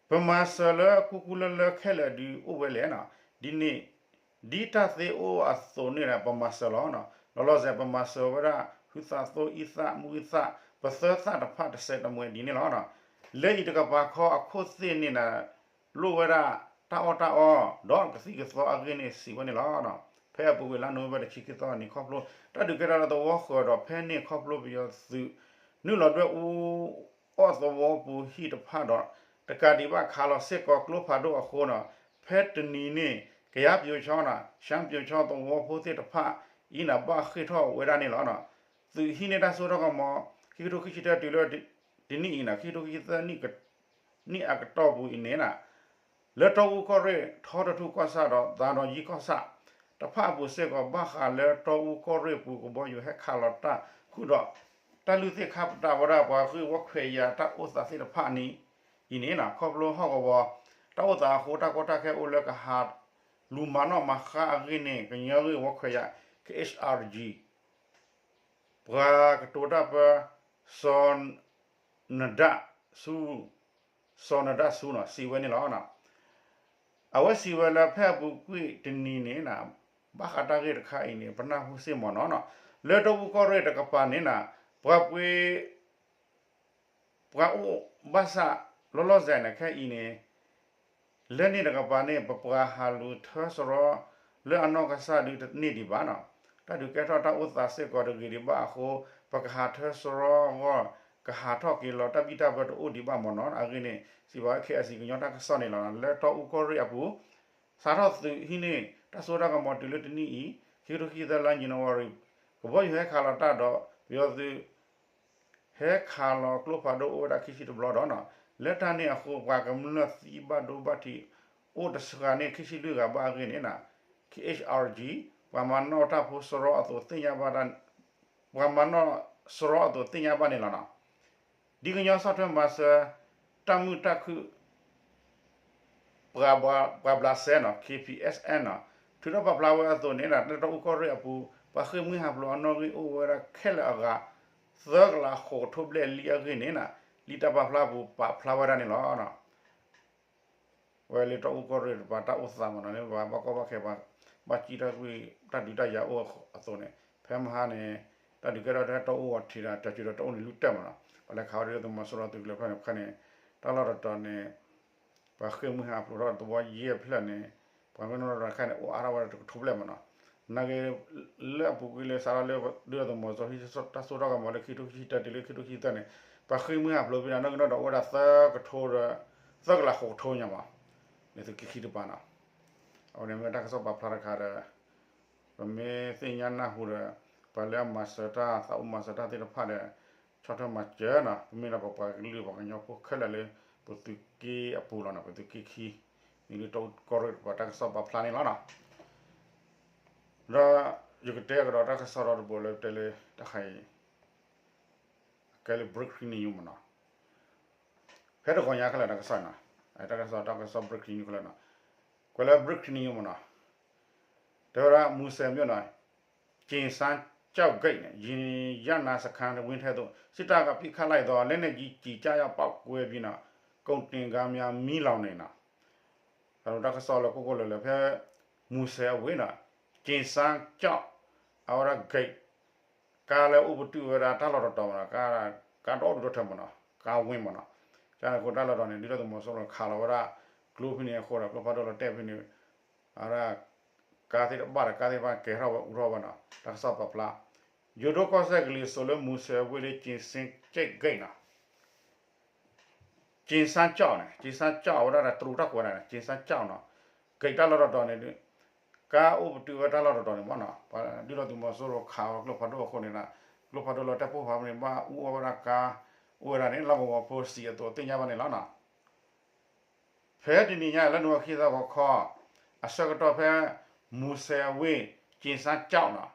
ပမၤစၢၤလၢကူကူလၢလၢခဲလၢာ်ဒုးအိၣ်ဝဲလဲၣ်နီၤ ဒ်န့ၣ် ဒ်တၢ်သ့အိၣ်အသိးန့ၣ် ပမၤစၢၤလီၤနီၤ လီၤလီၤဆဲး ပမၤစၢၤဝဲဒၣ် ဟုသးသိအံသၣ် မူအံသၣ် ပသၢသၣ်တဖၣ်တစဲးတမှဲးဒ်န့ၣ်လီၤ. လၢအံၤတကပၤခီအခိၣ်သ့ၣ်န့ၣ်နီၤ လိၣ်ဝဲဒၣ်တၢ်အီၣ်တၢ်အီ ဒီးကသံၣ်ကသီအဂ့ၢ်န့ၣ်စံးဝဲန့ၣ်လီၤ. ဖဲအပူၤကွံာ်လါနိၣ်ဝ့ဘၢၣ်တဆံခံသီအနံၤခီဖျိ တၢ်ဒုးကဲထီၣ်လၢသဝီဃၢၤဒီးဖဲန့ၣ်ခီဖျိပယီၤသုး နုာ်လီၤဒွဲၣ်အူ အီၣ်သဝီပူၤဟံၣ်တဖၣ်ဒီး တကးဒံးဘၣ်ခးလီၤစ့ၢ်ကီးကျိဖးဒိၣ်အဃိနီၤ ဖဲတနံၤန့ၣ် ကယၤပျိးချောင်းနီၤ ရှမ်းပျိးချောင်းသဝီဖိသ့ၣ်တဖၣ်အံၤန့ၣ် ဘၣ်ဃ့ၢ်ထီၣ်ဝဲဒၣ်န့ၣ်လီၤ. သုးဟံးန့ၢ်တၢ်စိတၢ်ကမီၤ ခံကထိခံဆံတၢတုၤလၢတနံၣ်အံၤနီၤ ခံကထိခံဆံသၢနံၣ်အကတီၢ်ပူၤအံၤန့ၣ်နီၤ လၢတီအူကီၢ်ရ့ၣ် ထီတထူၣ်ကီၢ်ဆၣ်ဒီး သးဒီးယံကီၢ်ဆၣ်တဖၣ်အပူၤစ့ၢ်ကီး ဘၣ်ဃးလၢတီအူကီၢ်ရ့ၣ်ပူၤကဘီယူၤဟဲခးလီၤတၢ်ဃုာ်ဒီး တၢ်လုၢ်သ့ၣ်ခါပတာ်ဝဲဒၣ်ပှၤဂ့ၢ်ဝီခွဲးယာ်တၢ်အိၣ်သးသ့ၣ်တဖၣ်န့ၣ်အံၤန့ၣ်နီၤ ခီဖျိဟီၣ်ကဝီၤတၢ်အိၣ်သးအဃိ တၢ်ကီတၢ်ခဲအိၣ်လၢကဟးလူၤမၤနီၣ်မၤဃါအဂ့ၢ်န့ၣ် ကညီဂ့ၢ်ဝီခွဲးယာ် K H R G ပှၤကတိၤတၢ်ပၢ စီၤနဒၣ်ဆူ စီၤနဒၣ်ဆူနီၤ စံးဝဲန့ၣ်လီၤ. အဝဲစံးဝဲလၢဖဲအပူၤကွံာ်တနံၤန့ၣ်နီၤ ဘၣ်ဃးတၢ်ဂ့ၢ်တခါအံၤန့ၣ် ပနၢ်ဟူစ့ၢ်မ့ၢ်နီၤနီၤ လၢတီအူကီၢ်ရ့ၣ်တကပၤန့ၣ်နီၤ ပှၤပှ့ၤ ပှၤအိၣ်ဘၣ်ဆၣ်လီၤလီၤဆဲးန့ၣ် ခဲအံၤန့ၣ် လၢန့ၣ်တကပၤန့ၣ် ပပှၤဟးလူၤထၢစရီ လၢအနီၢ်ကစၢ်ဒုတန့ၢ်ဒံးဘၣ်နီၤ တၢ်ဒုးကဲထီၣ်တၢ်အိၣ်သးစ့ၢ်ကီးတဂ့ၤဒံးဘၣ်အဃိ ပကဟးထၢစရီအဂီၢ် ကဟးထီၣ်က့ၤလီၤ တၢ်ဘံၣ်တၢ်ဘၢတအိၣ်ဒံးဘၣ်မ့ၢ်နီၤ အဂ့ၢ်န့ၣ် စံးဘၣ်ဝဲ K I C ကညီတၢ်ကစီၣ်န့ၣ်လီၤ. လၢတီအူကီၢ်ရ့ၣ်အပူၤ စးထီၣ်သုးဟံးန့ၢ်တၢ်စိတၢ်ကမီၤတုၤလၢတနံၣ်အံၤ ခံကထိခံဆံသၢလါ January ကဘီယူၤဟဲခးလီၤတၢ်ဒီး ပယီၤသုး ဟဲခးလီၤကျိဖးဒိၣ်အိၣ်ဝဲဒၣ်ခံဆံတဘျီဒီးနီၤ လၢတၢ်န့ၣ်အဃိ ပှၤကမျၢၢ်သံဘၣ်ဒိဘၣ်ထံး အိၣ်တစှၤန့ၢ်ခံဆံလွံၢ်ဂၤဘၣ်အဂ့ၢ်န့ၣ်နီၤ K H R G ပှၤမၤနီၣ်တၢ်ဖိစရီအသိးသ့ၣ်ညါဘၣ်တၢ် ပှၤမၤနီၣ်စရီအသိးသ့ၣ်ညါဘၣ်န့ၣ်လီၤနီၤ. ဒ်ကညီဆီၣ်ထွဲမၤစၢၤ တၢ်မုာ်တၢ်ခုၣ် ပှၤဘျးစဲနီၤ ခ့ပံၣ်အဲၣ်စဲနီၤ ထုးထီၣ်ပာ်ဖျါဝဲအသိးန့ၣ် လၢတီအူကီၢ်ရ့ၣ်အပူၤ ပှၤဃ့ၢ်မှံဟးဖျိးအနီၣ်ဂံၢ်အိၣ်ဝဲဒၣ်ခဲလၢာ်အဂၤ သၢကလးဃိးကထိဘျဲၣ်လံအဂ့ၢ်န့ၣ် လံာ်တၢ်ပာ်ဖျါအပူၤပာ်ဖျါဝဲဒၣ်န့ၣ်လီၤ. ဝဲလၢတီအူကီၢ်ရ့ၣ်တပၤတၢ်အိၣ်သးမနီၤ လၢပှၤဘၣ်ကီဘၣ်ခဲ ဘၣ်ကံၣ်တၢ်ကွံၣ်တၢ်ဒုးတၢ်ယၤအိၣ်အသိးန့ၣ် ဖဲမဟါန့ၣ် တၢ်ဒုးကဲထီၣ်တၢ်တီအူအီၤထံးဒီး တၢ်စူၤဒီးတအိၣ်န့ၣ် လူၢ်တၢၢ်မနီၤ ပှၤလဲၤခးဝဲဒၣ်သုးမီၤစိရိၤသုးကလၢၤဖျၢၣ်န့ၣ် ဖဲန့ၣ် တၢ်လီၢ်တတီၤန့ၣ် ပှၤဃ့ၢ်မှံဟးဖျိးထီၣ်သဝီယဲၢ်ဖျၢၣ်န့ၣ် ပှၤကညီတခါန့ၣ် အိၣ်အါထီၣ်ဝဲဒၣ်တကထိဘျဲၣ်မနီၤ နာ်က့ လၢအပူၤကွံာ်လၢစးထီၣ်လၢ ဒုၣ်ဒါသုးမီၤစိရိၤဟံးတၢ်စိတၢ်ကမီၤလၢခံကထိခံဆံတၢ တုၤလၢခံကထိခံဆံသၢန့ၣ် ပှၤဃ့ၢ်မှံဟးဖျိးဖဲန့ၣ် နီၣ်ဂံၢ်နီၣ်ဒွးအိၣ်ဝဲဒၣ်သၢကထိဒီး သၢကလးဃိးကထိညါမး လၢသုးက့ခံတပၤနီၤ အဝဲန့ၣ်မ့ၢ်တၢ်ကစီၣ်ပာ်ဖျါတခါဒီး ပမ့ၢ်သ့ၣ်ညါနၢ်ဟူဒီး ပှၤလၢအမၤစၢၤတၢ်သးအိၣ်မၤစၢၤတၢ်သ့ၣ်တဖၣ်ဒီး ဆီၣ်ထွဲမၤစၢၤနီၤ ပမ့ၢ်ဒီးပပှၤကလုာ်ပှၤကညီဖိခဲလၢာ်လၢ ပသုးက့အပူၤလီၤနီၤ ပသုးက့ခံ မ့ၢ်လၢတီအူကီၢ်ရ့ၣ်တပၤတၢ်ကစီၣ်ပာ်ဖျါန့ၣ်လီၤနီၤ ဒီးယကတဲကဒီးတၢ်ကစီၣ်ဒီတဘိလၢတဲလၢတၢ်ခါအံၤ အကဲလၢ breaking news မနီၤ ဖဲတဂီၤညါခဲလၢာ်တၢ်ကစီၣ်နီၤ တၢ်ကစီၣ်တၢ်ကစီၣ် breaking news ခဲလၢာ်နီၤ ကွဲးလၢ breaking news မနီၤ တဲဝဲဒၣ် မူစဲးမြို့နီၤ ကျင်စန်းကျောက်ဂိတ်န့ၣ် ရေနံရတနာစခန်း ဝန်းထဲသို့ စစ်တပ်က ပစ်ခတ်လိုက်သော လက်နက်ကြီးကျည်ကျရောက်ပေါက်ကွဲပြီးနောက် ကုန်တင်ကားများ မီးလောင်နေနီၤ တၢ်ကစီၣ်လၢကိၢ်ကိၢ်လၢၤလၢ် ဖဲ မူစဲးအဝ့ၢ်နီၤ ကျင်စန်းကျောက် အဝဲဒၣ် gate ကါလၢအိၣ်ပတုာ်ဝဲဒၣ်တၢ်လီၢ်တတီၤမနီၤ ကါဒီဒူၣ်ဒီထၢမနီၤ ကါဝ့ၢ်မနီၤ ကန့ၣ်အဃိတၢ်လီၢ်တတီၤန့ၣ် ဒုၣ်ဒါသုးမီၤစိရိၤခးလီၤဝဲဒၣ် ကျိဖဲန့ၣ်အဃိဒီး ကျိဖးဒိၣ်လီၤတဲာ်ဖဲန့ၣ် အဝဲဒၣ် ကါသ့ၣ်တဘၣ်ဒီးကါသ့ၣ်တဖၣ်ကဲၤထီၣ်ဝဲအူထီၣ်ဝဲနီၤ တၢ်ကစီၣ်ပာ်ဖျါ ယိၤဒိၣ်ကီၢ်စဲၣ်ကလံၤစိးလၢမူစဲးအဝ့ၢ်လၢ ကျင်စန်းကျောက်ဂိတ်နီၤ ကျင်စန်းကျောက်န့ၣ် ကျင်စန်းကျောက် အဝဲဒၣ်တရူးတၢ်ကွဲးဒၣ်န့ၣ် ကျင်စန်းကျောက်နီၤ ဂိတ်တၢ်လီၢ်တတီၤန့ၣ် ကါအိၣ်ပတုာ်ဝဲတၢ်လီၢ်တတီၤန့ၣ်မနီၤ ပှၤဒုၣ်ဒါသုးမီၤစိရိၤခးဝဲကျိဖးဒိၣ်အဃိန့ၣ် ကျိဖးဒိၣ်လီၤတဲာ်ပိၢ်ဖးဖဲန့ၣ် ဘၣ်အူအီၣ်ဝဲဒၣ်ကါ အိၣ်ဝဲဒၣ်န့ၣ် လီၢ်ကဝီၤဖိစံးအသိးသ့ၣ်ညါဘၣ်န့ၣ်လီၤနီၤ ဖဲတနံၤညါလၢ နိၣ်ဝ့ဘၢၣ် ခံသီဂီၤခီ အဆၢကတီၢ်ဖဲ မူစဲးအဝ့ၢ် ကျင်စန်းကျောက်နီၤ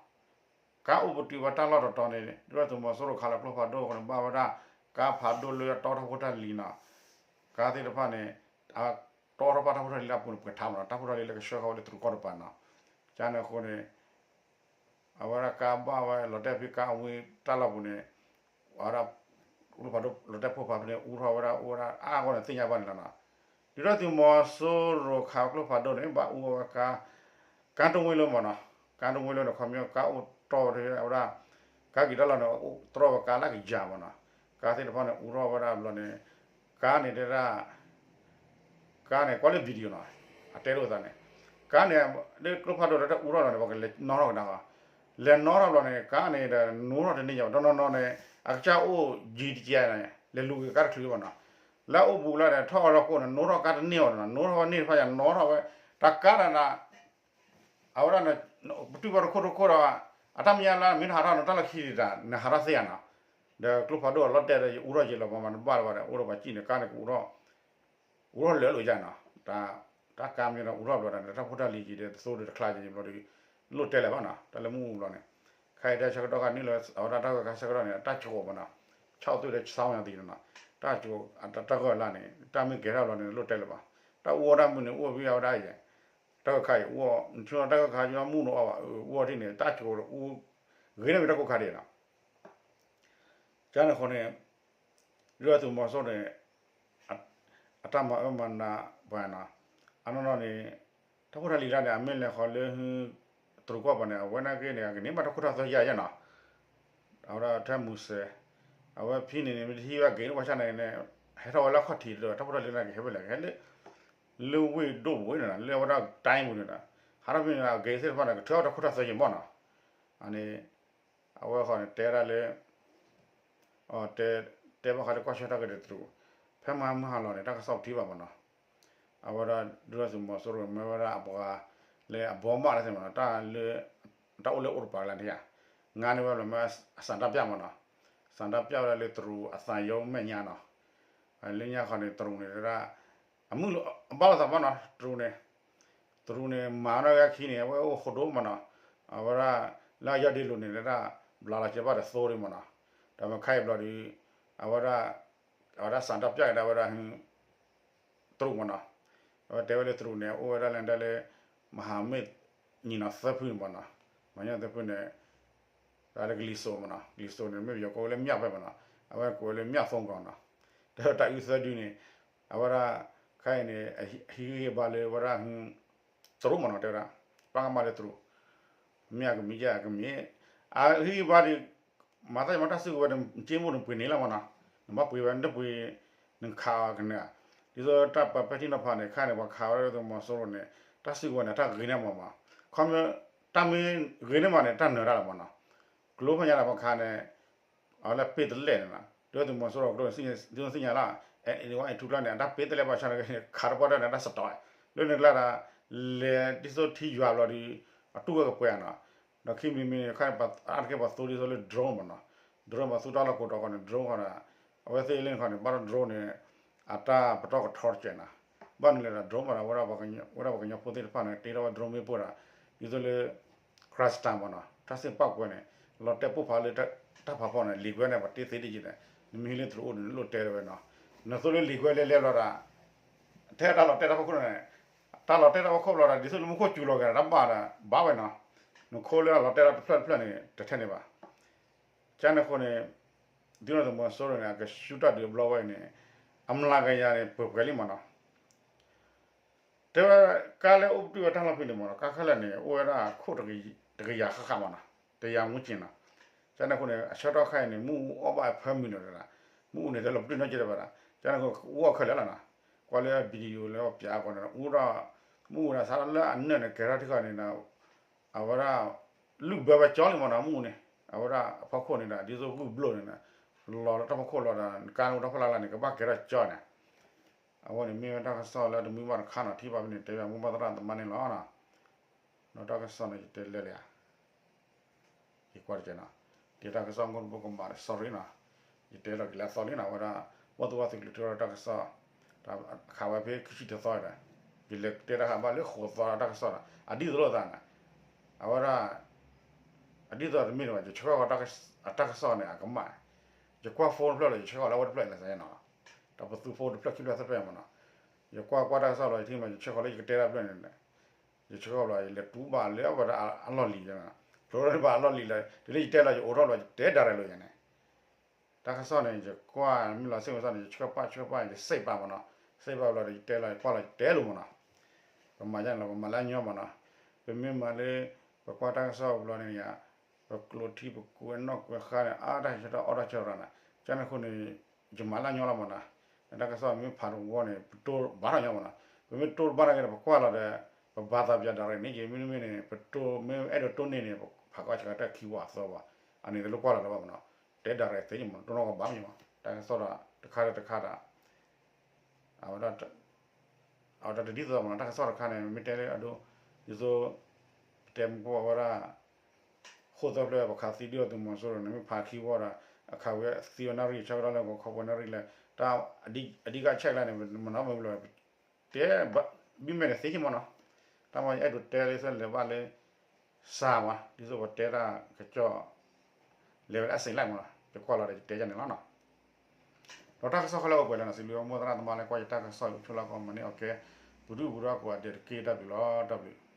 ကါအိၣ်ပတုာ်ဝဲတၢ်လီၢ်တတီၤန့ၣ် ဒုၣ်ဒါသုးမီၤစိရိၤခးလီၤကျိဖးဒိၣ်အဃိန့ၣ် ဘၣ်ဝဲဒၣ် ကါဖးဒိၣ်လၢအတီထီၣ်ဖိတၢ်လံၤနီၤ ကါသ့ၣ်တဖၣ်န့ၣ် တီထီၣ်ဘၣ်တၢ်ဖိတၢ်လံၤလၢအပူၤန့ၣ် ပှဲၤထးမနီၤ တၢ်ဖိတၢ်လံၤလၢကဆှၢဃီၤဝဲလၢတရူးကီၢ်တပၤနီၤ ကန့ၣ်အဃိန့ၣ် အဝဲဒၣ်ကါဘၣ်ဝဲလီၤတဲာ်ဖဲကါအဝ့ၢ်တၢ်လီၢ်ပူၤန့ၣ် အဝဲဒၣ် ကျိဖးဒိၣ်လီၤတဲာ်ပိၢ်ဖးဖဲန့ၣ် အူထီၣ်ဝဲဒၣ်အိၣ်ဝဲဒၣ်အါအါဂီၢ်န့ၣ်သ့ၣ်ညါဘၣ်န့ၣ်လီၤနီၤ ဒုၣ်ဒါသုးမီၤစိရိၤခးကျိဖးဒိၣ်န့ၣ် ဘၣ်အူဝဲကါ ကါတဝ့ၢ်လၢမနီၤ ကါတဝ့ၢ်လၢန့ၣ် ခီပညီကါအိၣ်တီၢ်ဝဲဝဲဒၣ် ကါက့ၤတၢ်လီၢ်န့ၣ် အိၣ်တြီဝဲကါလၢကယၤမနီၤ ကါသ့ၣ်တဖၣ်န့ၣ် အူထီၣ်ဝဲဒၣ်ဘျီန့ၣ် ကါန့ၣ်တဲဒၣ် ကါန့ၣ် ကွၢ်လၢ video နီၤ အတဲလိာ်သးန့ၣ် ကါန့ၣ် လၢကျိဖးဒိၣ်တၢ်အူထီၣ်လီၤန့ၣ် ပှၤကလဲၤနီၣ်ထီၣ်ကဒါကီး လဲၤနီၣ်ထီၣ်ဘျီန့ၣ် ကါန့ၣ်ဒီး နိထီၣ်တန့ၢ်ယၤဘၣ် တနီၤနီၤန့ၣ် အကစၢ်အိၣ်ယံၤတကဲန့ၣ် လဲၤလူၤက့ၤကါတချုးဘၣ်နီၤ လၢအအိၣ်ဘူးလၢဒီး ထီၣ်အီၤလီၢ်ခိၣ်န့ၣ် နိထီၣ်ကါတန့ၢ်အီၤနီၤ နိထီၣ်ဝဲန့ၢ်တဖၣ်ယၤ နိထီၣ်ဝဲ တၢ်ကါတၢ်န့ၣ် အဝဲဒၣ်န့ၣ် ပတုာ်ဘၣ်တခိၣ်တခိၣ်ဒီး အတၢ်မညါလၢမ့ၢ်တဟးထီၣ်န့ၣ် တၢ်လီၢ်ခံဒံးတၢ် နဟးထီၣ်သ့ဧါနီၤ ဒီးကျိဖးဒိၣ်အလီၤတဲာ်ဒီး ယအူထီၣ်ယံာ်လီၤ ပှၤမၤတဘၣ်လၢၤဘၣ်ဒီး အိၣ်ဒီးပှၤစံၣ်န့ၣ် ကါန့ၣ်ကအူထီၣ် အူထီၣ်လၢာ်လီၤယါနီၤ တၢ်ကါမ့ၢ်ဒီးအူထီၣ်ဘျီဒီး တၢ်ဖိတၢ်လံၤက့ၤဒီး သိဒီးတချါက့ၤဘျီဒီး လိၣ်တဲလၢၤဘၣ်နီၤ တၢ်လၢမုၢ်အူဘျီန့ၣ် ခဲအံၤတၢ်ဆၢကတီၢ်ခါန့ၣ်လၢ အဝဲဒၣ်တၢ်ဂၢၢ်ခါဆၢကတီၢ်န့ၣ် တၢ်ကၠိၤမနီၤ ဆီၣ်သွ့ဒီးဆီၣ်ညါသံနီၤ တၢ်ကၠိၤ တၢ်ဂၢၢ်လၢ်န့ၣ် တၢ်မ့ၢ်ကဲထီၣ်ဘျီန့ၣ် လိၣ်တဲလၢၤဘၣ် တၢ်အူအီၣ်တၢ်မုၢ်န့ၣ် အိၣ်ဝဲအဝဲဒၣ်အံၤ တၢ်ဂၢၢ်ခါအံၤ အူအီၣ် နဆိတၢ်ဂၢၢ်ခါယမုၢ်နအိၣ်ဘၣ် အူအီၣ်ဒ်န့ၣ် တၢ်ကၠိၤအူ ဂ့ၤန့ၢ်မ့ၢ်တၢ်ကိၢ်ခါဒံးနီၤ ကန့ၣ်အဃိန့ၣ် ဒုၣ်ဒါသုးမီၤစိရိၤန့ၣ် အတၢ်မၤအၢမၤနးပှၤနီၤ အနီၢ်နီၢ်န့ၣ် တၢ်ဖိတၢ်လံၤတၢ်န့ၣ် အမ့ၢ်လဲၤဃီၤလၢ တရူးကီၢ်ပူၤန့ၣ် အဝဲနာ်က့န့ၣ် အကန့ၢ်ဘၣ်တၢ်ခိတၢ်သွဲယါယါနီၤ အဝဲဒၣ်ထဲမူစဲး အဝဲဖဲန့ၣ်န့ၣ် မ့ၢ်တဟံးဘၣ်က့ၤန့ၣ် ပှၤဆါန့ၣ်န့ၣ် ဟဲထီၣ်ဝဲလၢအခီၣ်ထံးဒီး တၢ်ဖိတၢ်လံၤတၢ်န့ၣ် ကဟဲဖဲလဲၣ် ကဟဲလၢ လၢဝ့ၢ်ဒိၣ်ပူၤန့ၣ် လၢအဝဲဒၣ်တၢ်ပူၤန့ၣ် ဟးထီၣ်ဖဲန့ၣ် အဂ့ၤသ့ၣ်တဖၣ်န့ၣ် ကထုးထီၣ်တၢ်ခိတၢ်သွဲယါမနီၤ အန့ၣ် အဝဲဃီန့ၣ် တဲဒၣ်လၢ တဲ တဲဘၣ်ဃးလၢကွၢ်ဆၢထၢၣ်က့ၤဒီးတရူး ဖဲမဟါမုၢ်ဟါလီၤန့ၣ် တၢ်ကစီၣ်ပထံၣ်ဘၣ်မနီၤ အဝဲဒၣ်ဒုၣ်ဒါသုးမီၤစိရိၤမ့ၢ်ဝဲဒၣ်အပှၤ လၢအဘီမးလၢသ့ၣ်မနီၤ တၢ်လၢ တၢ်အိၣ်လၢအိၣ်တပၤလၢန့ၣ်ဧါ ငါန့ၢ်ဝဲလီၤမ့ၢ်အစံးတၢ်ပျၢ်မနီၤ စံးတၢ်ပျၢ်ဝဲဒၣ်လၢတရူးအသံရုံးမဲာ်ညါနီၤ လၢညါဃီန့ၣ် တရူးန့ၣ်ဒၣ် အမုၢ်အဘၣ်လိာ်သးမနီၤ တရူးန့ၣ် တရူးန့ၣ် မၤနီၢ်ဂၤခံန့ၣ် အဝဲအိၣ်ဃိဒိၣ်မနီၤ အဝဲဒၣ် လၢအယီၢ်ဒ့လိာ်န့ၣ်ဒၣ် ဘျးလီၤက့ၤဘၣ်ဒီးသိဒံးမ့ၢ်နီၤ, ဒီးမ့ၢ်ခါအံၤဘျီဒီး အဝဲဒၣ် အဝဲဒၣ်စးထီၣ်ပျဲကဒါဝဲဒၣ် တရူးမ့ၢ်နီၤ, အဝဲတဲဝဲလၢတရူးန့ၣ် အိၣ်ဝဲဒၣ်လၢဒၣ်လၢ မဟာမိတ် ညီနောင်သၢဖုန့ၣ်မ့ၢ်နီၤ, မဟာမိတ်သၢဖုန့ၣ် ဒၣ်လၢကလံၤစိးမ့ၢ်နီၤ, ကလံၤစိးန့ၣ် မ့ၢ်ပယီၤကိးဝဲလၢ မြောက်ဘက် မ့ၢ်နီၤ, အဝဲကိးဝဲလၢ မြောက်သုံးကော် နီၤ, တဲဝဲတၢ်အုၣ်သၢဒုန့ၣ် အဝဲဒၣ် ခဲအံၤန့ၣ် ဟံးဂံၢ်ဟ့ၣ်ဘါလၢဝဲဒၣ် တရူးမ့ၢ်နီၤ တဲဝဲဒၣ် ပကမၤလၢတရူး မ့ၢ်အကမံၤယဲၢ်အကမံၤ အဟံးဂံၢ်ဘါဒီး မၤသးယမ့ၢ်တၢ်စုကဝဲၤ နက့မိၢ်နပှ့ၤန့ၣ်လီၤမ့ၢ်နီၤ, နဘၣ်ပှ့ၤဝဲ နတပှ့ၤ နခးအီၤကန့ၢ်ဧါ, ဒ်သိးတၢ်ပာ်ဖဲထံနီၤဖးန့ၣ် ခါန့ၣ် ပှၤခးဝဲဒၣ်သုးမီၤစိရိၤန့ၣ် တၢ်စုကဝဲၤန့ၣ် တၢ်ဂ့ၤန့ၢ်မးမး, ခီမ့ၢ် တၢ်မ့ၢ်ဂ့ၤန့ၢ်မးန့ၣ် တၢ်နၢၤတၢ်လီၤမ့ၢ်နီၤ, ကျိဖဲညါဒီးပှၤခးန့ၣ် အဝဲလၢပ့ၢ်တလဲၣ်န့ၣ်နီၤ, ဒ်သုးမီၤစိရိၤကျိန့ၣ် ဒ်သိးသ့ၣ်ညါလီၤ, အဲ ဝဲအထူကျါန့ၣ် အတၢ်ပ့ၢ်တလဲၣ်ဘၣ်ဆၣ်န့ၣ် ခးတပှၢ်တၢၢ်န့ၣ် တၢ်စတီၤ, လၢန့ၣ်ကျါဒီး လဲၤဒ်သိးထံယွၤဘျီဒီး အတူၢ်ဝဲကပှဲၤနီၤ, ဒီးခံမံၤမံၤန့ၣ် ခါန့ၣ် အါတက့ၢ်ပှၤသူဒ်သိးလၢ drone မ့ၢ်နီၤ, drone ပှၤသူတၢ်လီၢ်ကိးတီၤဃီန့ၣ် drone ဃီဒီး အဝဲသ့ၣ်လၢန့ၣ်ခီန့ၣ် ဘၣ်ဒီး drone န့ၣ် အတၢ်ပတီၢ်ကထီတကဲးနီၤ, ဘၣ်မနုၤလဲၣ်ဒီး drone ဘၣ်ဒီး ဝဲဒၣ်ပှၤကညီဖိသ့ၣ်တဖၣ်န့ၣ် တ့ထီၣ်ဝဲ drone မ့ၣ်ပိၢ်ဒီး ဒ်သိးလၢ Kazakhstan မ့ၢ်နီၤ တၢ်စ့ၢ်ပာ်ကွဲန့ၣ် လီၤတဲာ်ပိၢ်ဖးလၢတၢ်ဖးဖီန့ၣ် လံာ်ကွဲန့ၣ် ပှၤတ့သ့ဒ်ယံၤန့ၣ် နမ့ၢ်ဟံးလၢတရူးအိၣ်န့ၣ် နလိၣ်တဲဝဲနီၤ, နသိလၢလံာ်ကွဲလဲၤလဲၤဘျီဒီး ထဲတၢ်လီၤတဲာ်တၢ်ဖီခိၣ်န့ၣ် တၢ်လီၤတဲာ်တၢ်ဖီခိၣ်ဘျီဒီး ဒ်သိးလၢမူခိၣ်စူၤလီၤက့ၤဒီး တၢ်ဘၣ်ဒီး ဘၣ်ဝဲနီၤ, နခိလၢအလီၤတဲာ်တၢ်တဖျၢၣ်တဖျၢၣ်န့ၣ် တထဲန့ၣ်ဘၣ်, ကန့ၣ်အဃိန့ၣ် ဒုၣ်ဒါသုးမီၤစိရိၤန့ၣ် အကဆူတၢ်ဒုးအဘျီဝဲအံၤန့ၣ် အမျးကယၤန့ၣ် ပှဲၤပှဲၤလံမ့ၢ်နီၤ, တဲဝဲ ကါလၢအိၣ်ပတုာ်ဝဲတၢ်လီၢ်ဖဲန့ၣ်မ့ၢ်နီၤ ကါခဲလၢာ်န့ၣ် အိၣ်ဝဲဒၣ်ခိၣ်တကယၤဃၣ်ဃၣ်မ့ၢ်နီၤ, တကယၤမူက့ၤနီၤ, ကန့ၣ်အဃိန့ၣ် အဆၢကတီၢ်ခါအံၤန့ၣ် မ့ၣ်အူအီၣ်ဘၣ်ဖၢမုၢ်နီၤ, မ့ၣ်အူန့ၣ် တလီၤပတုာ်နီတစဲးဘၣ်ဒီး ကန့ၣ်အဃိ အူအီၣ်ခဲလၢာ်လီၤနီၤ, ကွၢ်လၢ video လၢပျးအဂီၢ်န့ၣ် အူဒီး မ့ၣ်အူန့ၣ် စးထီၣ်လၢအနၢၣ်န့ၣ် ကဲထီၣ်ထံဃီန့ၣ် အဝဲဒၣ် လုၢ်ဘၢဝဲကၠီလံမ့ၢ်နီၤ မ့ၣ်အူန့ၣ်, အဝဲဒၣ်အဖီခိၣ်န့ၣ်ဒီး ဒ်သိးဂုၢ်ဘျိၣ်န့ၣ်ဒီး လီၤလၢတၢ်ဖီခိၣ်လီၤဒီး ကါန့ၣ်အိၣ်တၢ်ဖီလာ်လၢ်န့ၣ် ကဘၣ်ကဲထီၣ်ကၠီန့ၣ်, အဝဲန့ၣ်မ့ၢ်ဝဲတၢ်ကစီၣ်လၢတမုာ်ဘၣ်တခါနီၤ ထံၣ်ဘၣ်ဖဲန့ၣ် တဲဘၣ်မိၢ်ပၢ်သရၣ်သမါန့ၣ်လီၤ. ဒီးတၢ်ကစီၣ်န့ၣ် ယတဲလဲၣ်လံဧါ ယကွၢ်တက့ၢ်နီၤ, ဒ်တၢ်ကစီၣ်မုၢ်တဘိကမၤဒီး sorry နီၤ, ယတဲလီၤက့ၤလၢအသီလံနီၤ အဝဲဒၣ် ဘီၣ်သိၣ်ဝါသုးကလၢၤထံရၢ်တၢ်ကစီၣ်, ခးဝဲဖဲခံဆံတသီဒီး ယလဲၤတဲတၢ်ဃးဘၣ်လၢဃိးသီတၢ်ကစီၣ်ဒီး အဒ်သိးလိာ်သးန့ၣ်, အဝဲဒၣ် အဒ်သိးတမ့ၢ်န့ၣ်ဘၣ် ယဆှၢဃီၤအတၢ်ကစီၣ်န့ၣ် အကမၣ်, ယကွၢ် phone တဖျၢၣ်လီၤ ယဆှၢဃီၤလၢအဝဲတဖျၢၣ်န့ၣ်နီၤ, ဒီးပသူ phone တဖျၢၣ်ခံဖျၢၣ်သၢဖျၢၣ်မ့ၢ်နီၤ, ယကွၢ်ကွၢ်တၢ်ကစီၣ်လီၤ ယထံၣ်မး ယဆှၢဃီၤလၢယကတဲတၢ်ဖျၢၣ်န့ၣ် ယဆှၢဃီၤဘျီ ယလဲၤတူၢ်ဘၣ်လၢအဝဲဒၣ်အလီၢ်လံၤ, ဖျိထီၣ်ဘၣ်အလီၢ်လံၤလၢ တုၤလၢယတဲလီၤ ယအိးထီၣ်ဘျီ ယတဲ direct လီၤယၤန့ၣ်, တၢ်ကစီၣ်န့ၣ် ယကွၢ်မ့ၢ်လီၤစ့ၢ်ကီးန့ၣ် ယဆှၢပာ်ဆှၢပာ် ယစ့ၢ်ပာ်မ့ၢ်နီၤ, စ့ၢ်ပာ်ဘျီဒီး ယတဲလီၤ ယကွၢ်လီၤ ယတဲလိာ်မ့ၢ်နီၤ, ပမၤယါန့ၣ်လီၤ ပမၤလၢအညီမ့ၢ်နီၤ, ပမ့ၢ်မၤလၢ ပကွၢ်တၢ်ကစီၣ်ဘျီန့ၣ်ယါ ပကျိထံပကူဝဲနီၢ်ကွဲဃါန့ၣ် အါတၢ်ဆၢတၢ်အီၣ်တၢ်ဆၢရၤန့ၣ်, ကန့ၣ်အဃိန့ၣ် ယမၤလၢအညီလီၤမ့ၢ်နီၤ, တၢ်ကစီၣ်မ့ၢ်ဖးတဝီန့ၣ် ပတိၢ်ဘၣ်ထီၣ်ညီမ့ၢ်နီၤ, ပမ့ၢ်တိၢ်တဘၣ်ထီၣ်က့ၤဒီး ပကွၢ်လီၤဒီး ပဘၣ်သးပျး direct န့ၣ်က့ၤ မ့တမ့ၢ်န့ၣ် ပတိၢ်မ့ၢ်အဲၣ်ဒိးတိၢ်န့ၢ်န့ၣ် ပဖးကွၢ်ဆၢကတီၢ်ခံဝီအသီဘၣ်, အန့ၣ်တလိၣ်ကွၢ်လီၤလၢၤဘၣ်မ့ၢ်နီၤ, တဲ direct သ့မ့ၢ်နီၤ တိၢ်နီၣ်ကဘၣ်မ့ၢ်မး တၢ်ကစီၣ်တခါဒီးတခါဒီး အဝဲဒၣ် အဝဲဒၣ်တဒ်သိးမ့ၢ်နီၤ တၢ်ကစီၣ်တခါန့ၣ် မ့ၢ်တဲလၢအဒိ ဒ်သိး ပတဲမူကီၢ်ဝဲဒၣ် ဃိၣ်သၢဖျၢၣ် ပခးသံဒုၣ်ဒါသုးမီၤစိရိၤန့ၣ် မ့ၢ်ဖးခံဝီဒီး အခးဝဲသံဝဲနၣ်ရံၣ် ဆၢကတီၢ်လၢကခီပှဲၤနၣ်ရံၣ်လၢ တၢ်အဓိက check လၢန့ၣ် မ့ၢ်နီၤမ့ၢ်လီၤ တဲဘၣ် ဘံၣ်မဲာ်န့ၣ်သ့က့ၤမ့ၢ်နီၤ တၢ်မ့ၢ်ယအဲၣ်ဒိးတဲလၢသ့ၣ်လဲၤဘၣ်လၢ စၢ်ဝါ ဒ်သိးပတဲတၢ်ကစီၣ် လဲၤဝဲလၢအစံးလဲၣ်မ့ၢ်နီၤ ယကွၢ်လီၤဒီးယတဲယၤန့ၣ်လီၤနီၤ ဒီးတၢ်ကစီၣ်ခဲလၢာ်အိၣ်ပှဲၤလၢနီၤ စံးဘျုးမိၢ်သရၣ်သမါလၢကွၢ်ယတၢ်ကစီၣ် ယအိၣ်ဆိးလၢကီၢ်မၤန့ၢ်အီၤကဲ ပူၤဒုၣ်ပူၤဒါကိးဂၤဒဲးတက့ၢ် တၢ်ဘျုးလီၤ တၢ်ဘျုး